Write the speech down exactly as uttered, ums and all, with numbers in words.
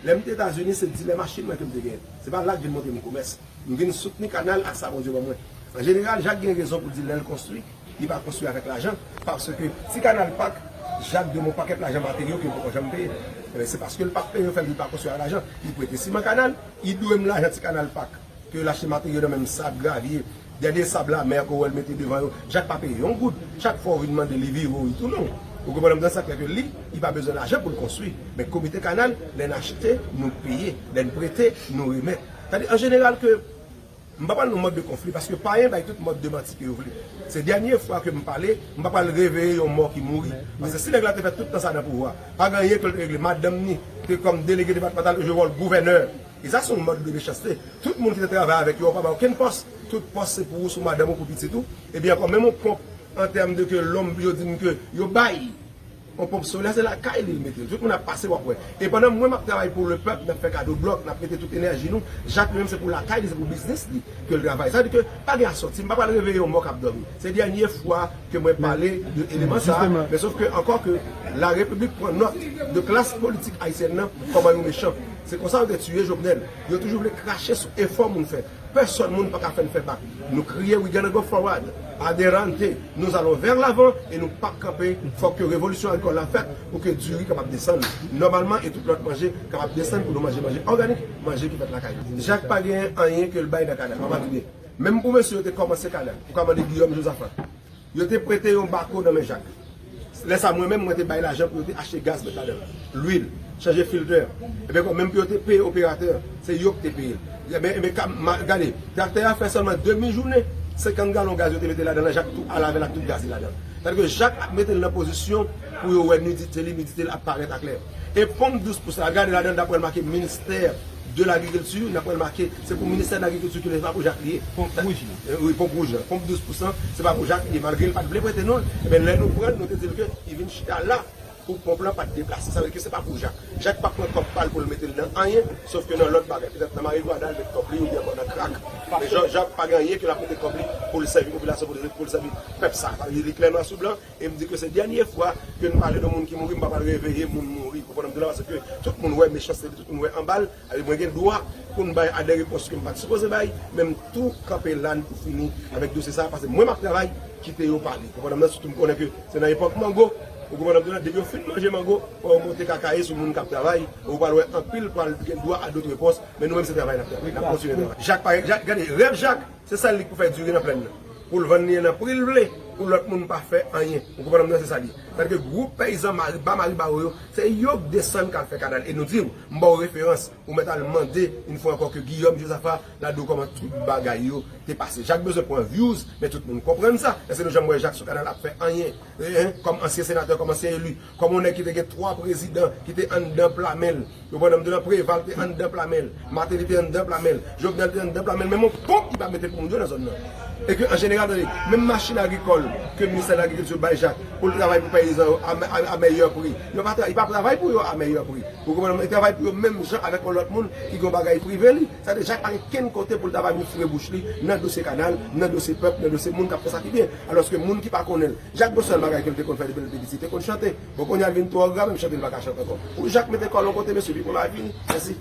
Lè m te Etazini, se dilè machin mwen ke m te genyen. Se pa la k vin montre m komès. M vin soutni kanal ak sa Bondye ban mwen. An jeneral, Jak gen rezon pou di lè l konstwi, li pa konstwi avèk lajan. Paske ti kanal Pak, Jak dwe m yon pakèt lajan materyo ke m poko janm peye. Ebyen, se paske l pa peye yo fè l, li pa konstwi avèk lajan. Li prete siman kanal, li dwe m lajan ti kanal Pak. Ke yo l achte materyo nan menm sab, gravye, dènye sab lamè ke w wè l mete devan yo, Jak pa peye yon goud. Chak fwa w vin mande li vire w, li tounen w. Ou konprann m nan sa k fè ke li, li pa bezwen lajan pou l konstwi. Men komite kanal, lè n achte, nou peye. Lè n prete, nou remèt. Tande, an jeneral ke, m pa pral nan mòd de konfli, paske payen bay tout mòd de manti ke yo vle. Se dènye fwa ke m pale, m pa pral reveye yon mò ki mouri. Paske si nèg la te fè tout tan sa nan pouvwa, pa gen anyen ke l te regle. Madanm ni te kòm delege depatmantal, jwe wòl gouvènè. E sa se yon mòd de mechanste. Tout moun ki te travay avèk yo, yo pa ba okenn pòs. Tout pòs se pou ou, sou madanm ou, pou pitit ou. Epi ankò, menm yon ponp, an tèm de ke lòm, yo di m ke yo bay yon ponp solè, se lakay li l mete l. Tout moun ap pase, w ap wè. E pandan mwen m ap travay pou le pèp, n ap fè kado blòk, n ap mete tout enèji nou, Jak li menm se pou lakay li, se pou biznis li ke l travay. Sa vle di ke pa gen asòti, m pa pral reveye yon mò k ap dòmi. Se dènye fwa ke mwen pale de eleman sa a, men sof ke ankò ke la repiblik pran nòt de klas politik ayisyèn nan, kòman yo mechan. Se konsa yo te tiye Jovenel. Yo toujou vle krache sou efò moun fè. Pèsòn moun pa ka fè n fè bak. Nou kriye, "We gonna go forward. Adelante, nous allons vers l'avant et nou p ap kanpe. Fòk ke revolisyon agrikòl la fèt pou ke diri kapab desann nòmalman e tout lòt manje kapab desann pou nou manje manje òganik, manje ki fèt lakay nou." Jak pa gen anyen ke l bay nan kanal, pa tande byen. Menm pou mesye yo te kòmanse kanal, ou ka mande Guillaume Josaphat. Yo te prete yon bako nan men Jak. Lè sa, mwen menm, mwen te bay lajan pou yo te achte gaz, met ladan l, lwil, chanje filtè. Ebyen, menm pou yo te peye operatè, se yo ki te peye l. Ebyen, ebyen, ka, ma, gade, traktè a fè sèlman demi jounen, senkant galon gaz yo te mete ladan l, Jak tou al avè l ak tout gaz li ladan l. Sètadi ke Jak ap mete l nan pozisyon pou yo wè nidite li, nidite l ap parèt aklè. E ponp douz pou san, al gade ladan, n ap wè l make ministè de lagrikilti, n ap wè l make, se pou ministè de lagrikilti ke l, se pa pou Jak li ye. Ponp wouj lan. Eh, wi, ponp wouj lan. Ponp douz pou san, se pa pou Jak li ye. Malgre l pa t vle prete nou l, ebyen, lè nou pran l, nou te di l ke li vin chita la pou ponp lan pa t deplase. Sa vle di ke se pa pou Jak. Jak pa pran kòb pa l pou l mete l nan anyen, sof ke nan lòt bagay. Petèt nan marigwana, l met kòb li, oubyen ankò nan krak. Men Jak, Jak pa gen anyen ke l ap mete kòb li pou l sèvi popilasyon, pou l, pou l sèvi pèp sa. Sa vle di, li klè nwa sou blan. E m di ke se dènye fwa ke n pale de moun ki mouri, m pa pral reveye moun mouri. Ou konprann m di la, paske tout moun wè mechanste li, tout moun wè anba l. Ale, mwen gen dwa pou m bay a de repons ke m pa t sipoze bay, men m tou kanpe la n pou fini avèk dosye sa a, paske mwen m ap travay, kite yo pale. Ou konprann m nan, sitou m konnen ke se nan epòk mango, ou konprann m di la, depi yo fin manje mango, fò yo monte kakaye sou moun k ap travay, ou pral wè anpil pral gen dwa a dòt repons, men nou menm se travay n ap travay, n ap kontinye travay. Jak pa, Jak, gade, rèv Jak, se sèl li k pou fè diri nan plèn nan. Pou l vann li nan pri l vle, pou lòt moun pa fè anyen. Ou konprann m nan, se sa l ye. Sètadi ke gwoup peyizan Mari, ba Mari Bawo yo, se yo k desann k al fè kanal. E nou di w, m ba w referans, ou mèt al mande, yon fwa ankò, ke Guillaume Josaphat, l a di w kòman tout bagay yo te pase. Jak bezwen pran views, men tout moun konprann sa. Èske nou janm wè Jak sou kanal ap fè anyen? Eh, eh, kòm ansyen senatè, kòm ansyen eli, kòm yon nèg ki te gen twa prezidan ki te anndan pla men l. Yo pran nan m de nan Preval te anndan pla men l, Martelly te anndan pla men l, Jovenel te anndan pla men l, menm yon ponp li pa mete pou moun yo nan zòn nan. E ke an jeneral, tande, menm machin agrikòl ke ministè lagrikilti bay Jak pou l travay pou peyizan yo a, a, a meyè pri, yo pa tra-, li pa travay pou yo a meyè pri. Ou konprann? Li travay pou yo menm jan avèk yon lòt moun ki gen yon bagay prive li. Sa vle di Jak pa gen kenn kote pou l ta va vin foure bouch li nan dosye kanal, nan dosye pèp, nan dosye moun k ap fè sa ki byen. Alòske moun ki pa konnen l, Jak gon sèl bagay ke l te konn fè depi l te piti, te konn chante. Bon, kounye a l vin twò gra, menm chante l pa ka chante ankò. Pou Jak mete kò l yon kote, mesye, pi pou bagay fini. Mèsi.